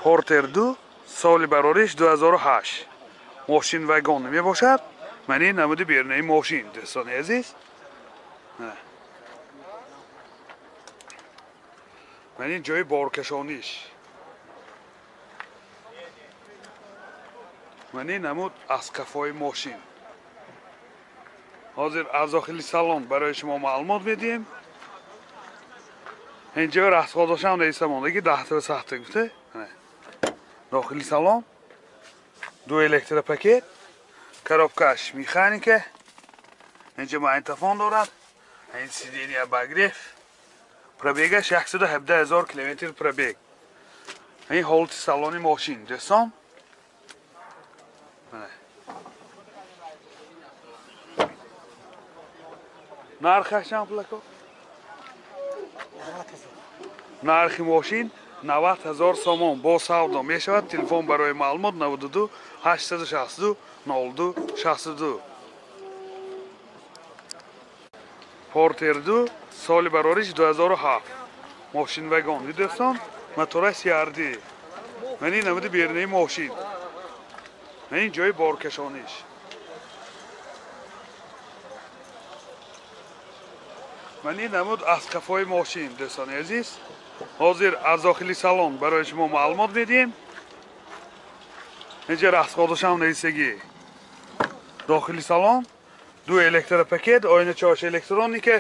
Портер 2 соли барориш 2008. Мошин вагон мебошад. Ман ин намуди берунаи мошин, дӯстони азиз. Ман ин ҷои боркашониш. Ман ин намуд аз қафои мошин. Ҳозир аз дохили салон барои шумо маълумот медиҳем. Инҷо расходошам раиса мондаги 10 сахта гуфта. Дохили салон ду электропакет, коробкаш механика, инҷо магнитофон дорад, ин сиденье обогрев, пробегаш 117 000 километр пробег. Ин ҳолати салони мошин, дӯстон. Нархаш чанд пул ака? Нархи мошин 90 000 сомон бо савдо мешавад. Телефон барои маълумот 92 862 02 62. Портер 2 соли барориш 2007. Мошин вагон дӯстон, мотора CRD. Ман ин намуди берунаи мошин. Ман ин ҷои боркашониш. Ман ин намуд аз қафои мошин, дӯстони азиз. Ҳозир аз дохили салон барои шумо маълумот медиҳем. Инҷа расходошам нависагӣ. Дохили салон ду электропакет, оиначаош электроника,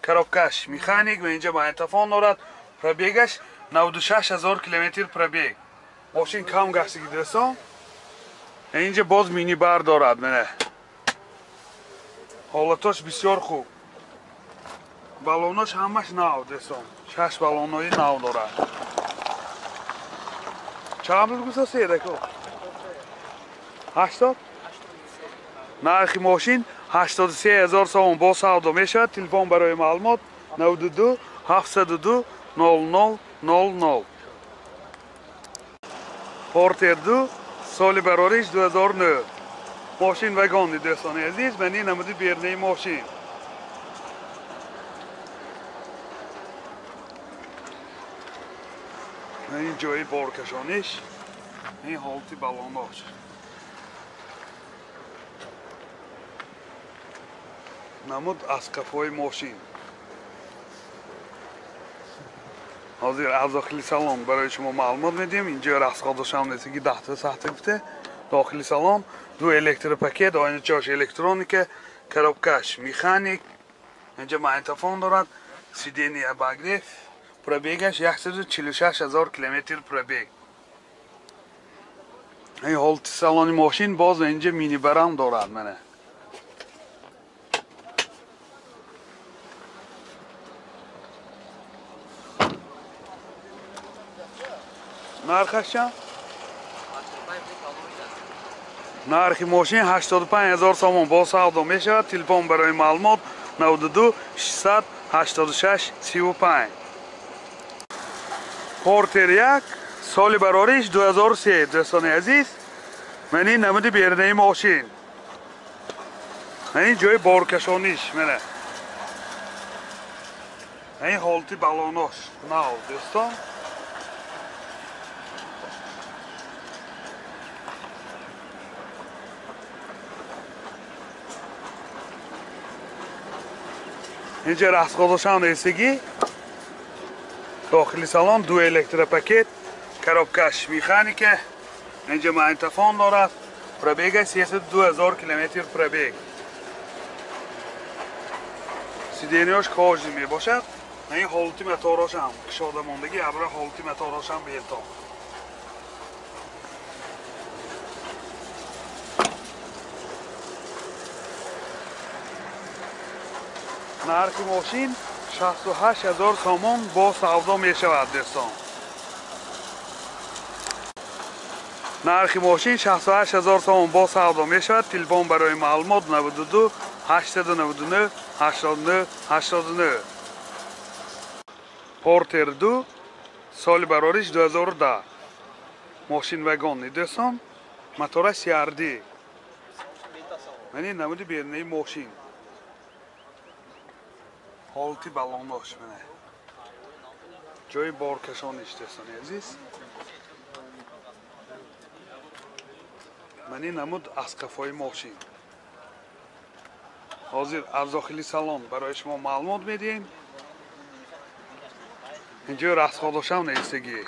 коробкаш механик ва инҷа магнитофон дорад. Пробегаш 96 000 километр пробег. Мошин кам гаштагӣ, дӯстон. Инҷа боз минибар дорад. Мана ҳолатош бисёр хуб. Балонош ҳамаш нав, дӯстон. 6 балонои нав дорад. Чанд пул гузоштед ака? 80? Нархи мошин 83 000 сомон бо савдо мешавад. Телефон барои маълумот 92 702 00 00. Портер 2 соли барориш 2009. Мошин вагон, дӯстони азиз. Ман ин намуди берунаи мошин. Ин ҷои боркашониш, ин ҳолати балонош. Намуд аз қафои мошин. Ҳозир аз дохили салон барои шумо маълумот медиҳем. Инҷо расходошам несиги 10 сахта гуфта. Дохили салон ду электропакет, оиначаош электроника, коробкаш механик, инҷо магнитофон дорад, сиденье обогрев, пробегаш 146 000 километр пробег. Ин ҳолати салони мошин боз инҷа минибарам дорад. Мана нархаш чанд? Нархи мошин 85 000 сомон бо савдо мешавад. Телефон барои маълумот 92 686 35. Портер 1 соли барориш 2003. Дӯстони азиз, ман ин намуди берунаи мошин. Ман ин ҷои боркашониш. Мана ин ҳолати балонош нав, дӯстон. Инҷа расходошам нависагӣ. Дохили салон ду электропакет, коробкаш механика, инҷа магнитофон дорад, пробегаш 302 000 километр пробег. Сиденьяш кожи мебошад. Ин ҳолати моторошам кушода мондагӣ, абра ҳолати моторошам бетоб. Нархи мошин 68 000 сомон бо савдо мешавад, дӯстон. Нархи мошин 68 000 сомон бо савдо мешавад. Телефон барои маълумот 92 899 89 89. Портер 2 соли барориш 2010. Мошин вагон, дӯстон, мотора CRD. Ман ин намуди берунаи мошин. Ҳолати балонош. Мана ҷои боркашониш, дӯстони азиз. Ман ин намуд аз қафои мошин. Ҳозир аз дохили салон барои шумо маълумот медиҳем. Инҷо расходошам нависагӣ.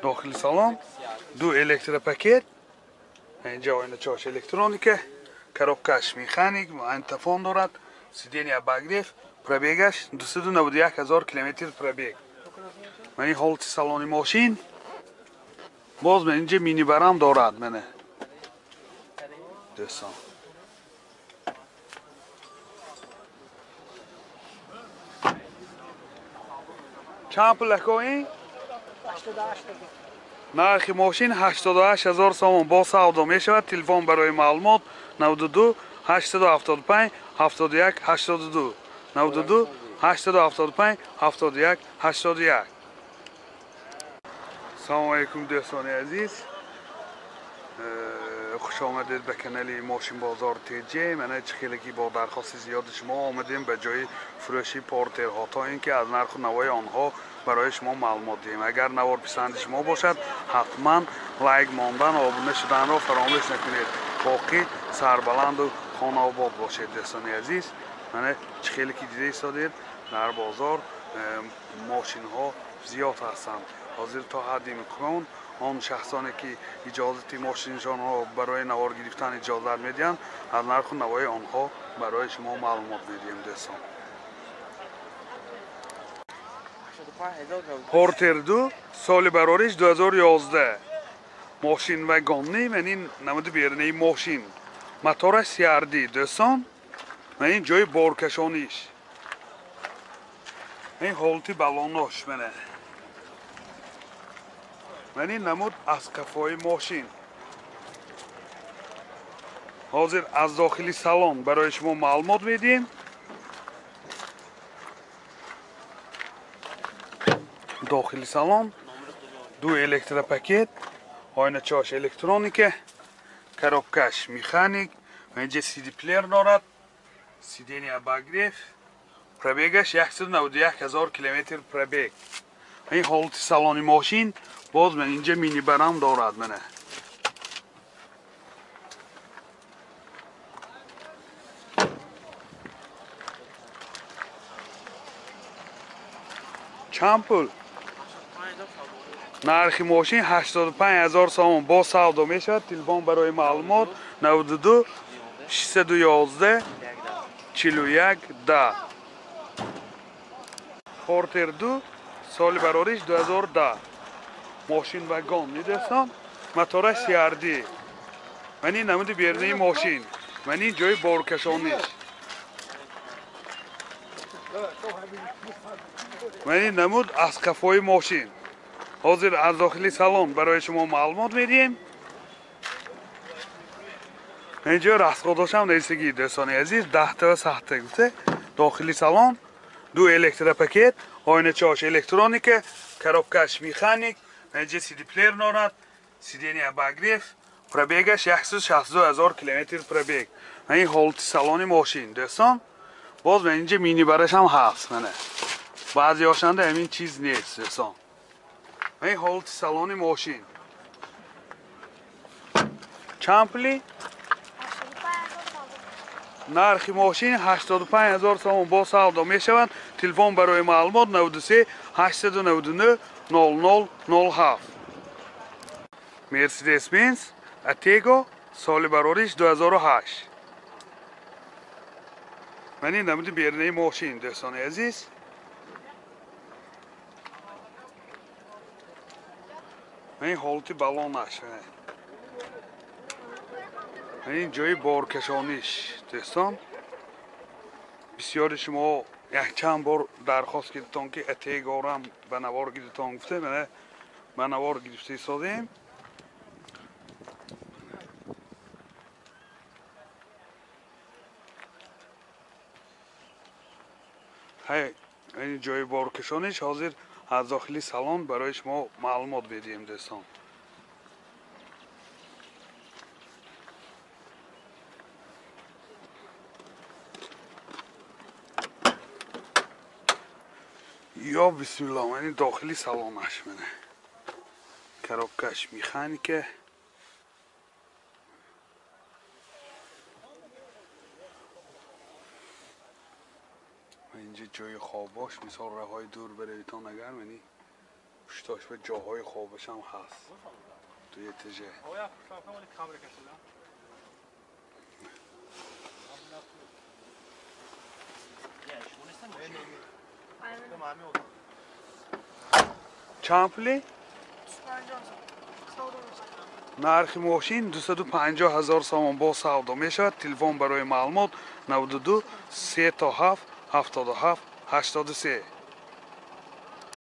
Дохили салон ду электропакет, инҷо оиначаош электроника, коробкаш механик, магнитофон дорад, сиденья обогрев, пробегаш 291 000 километр пробег. Ман ин ҳолати салони мошин. Боз ман инҷо минибарам дорад, мана. Дӯстон. Чанд пул ако ин? Нархи мошин 88 000 сомон бо савдо мешавад. Телефон барои маълумот 92 875 71 82 92 875 71 81. Салом алейкум дӯстони азиз. Хуш омадед ба канали Мошин Бозор ТЖ. Мана чӣ хеле ки бо дархости зиёди шумо омадем ба ҷои фурӯши портерҳо, то ин ки аз нарху навои онҳо барои шумо маълумот диҳем. Агар навор писанди шумо бошад, ҳатман лайк мондан ва обуна шуданро фаромӯш накунед. Боқӣ сарбаланду хонаобод бошед дӯстони азиз. Мана чӣ хеле ки дида истодед, дар бозор мошинҳо зиёд ҳастанд. Ҳозир то ҳадди имкон он шахсоне ки иҷозати мошиншонро барои навор гирифтан иҷозат медиҳанд, аз нарху навои онҳо барои шумо маълумот медиҳем дӯстон. Портер 2 соли барориш 2011. Мошин вагонни, ман ин намуди берунаи мошин. Мотораш CRD дӯстон. Ман ин ҷои боркашониш. Ин ҳолати балонош мана. Ман ин намуд аз қафои мошин. Ҳозир аз дохили салон барои шумо маълумот медиҳем. Дохили салон ду электропакет, оиначаош электроника, коробкаш механик, инҷа CD плеер дорад, сиденья обогрев, пробегаш 191 000 километр пробег. Ин ҳолати салони мошин. Боз ман инҷа минибарам дорад, мана. Чанд пул? Нархи мошин 85 000 сомон бо савдо мешавад. Телефон барои маълумот 92 611 41 10. Портер 2 соли барориш 2010. Мошин вагон дӯстон, мотораш CRD. Ман ин намуди берунаи мошин. Ман ин ҷои боркашониш. Ман ин намуд аз қафои мошин. Ҳозир аз дохили салон барои шумо маълумот медиҳем. Инҷо расходошам нависагӣ дӯстони азиз, 10 та сахта гуфта. Дохили салон ду электропакет, оиначаош электроника, коробкаш механик, инҷа CD плеер дорад, сиденья обогрев, пробегаш 162 000 километр пробег. Ман ин ҳолати салони мошин дӯстон. Боз ман инҷа минибараш ҳам ҳаст, мана. Баъзеҳошанда ҳамин чиз нест дӯстон. Ман ин ҳолати салони мошин. Чанд пули? Нархи мошин 85 000 сомон бо савдо мешавад. Телефон барои маълумот 93 899 00 07. Mercedes-Benz Atego соли барориш 2008. Ман ин намуди берунаи мошин дӯстони азиз. Ман ин ҳолати балонаш. Ман ин ҷои боркашониш дӯстон. Бисёри шумо якчанд бор дархост кардитон ки Атегорам ба навор гиритон гуфта, мана ба навор гирифта истодем. Ҳай, ин ҷои боркашониш. Ҳозир аз дохили салон барои шумо маълумот медиҳем дӯстон. Ё бисмиллоҳ, ман ин дохили салонаш мана. Коробкаш механика. Инҷа ҷои хобош, мисол роҳҳои дур баравитон агар, мани пуштош ба ҷоҳои хобаш ҳам ҳаст. Ду этаже. Чанд пули? Нархи мошин 250 ҳазор сомон бо савдо мешавад. Телефон барои маълумот 92 3 7 77 83.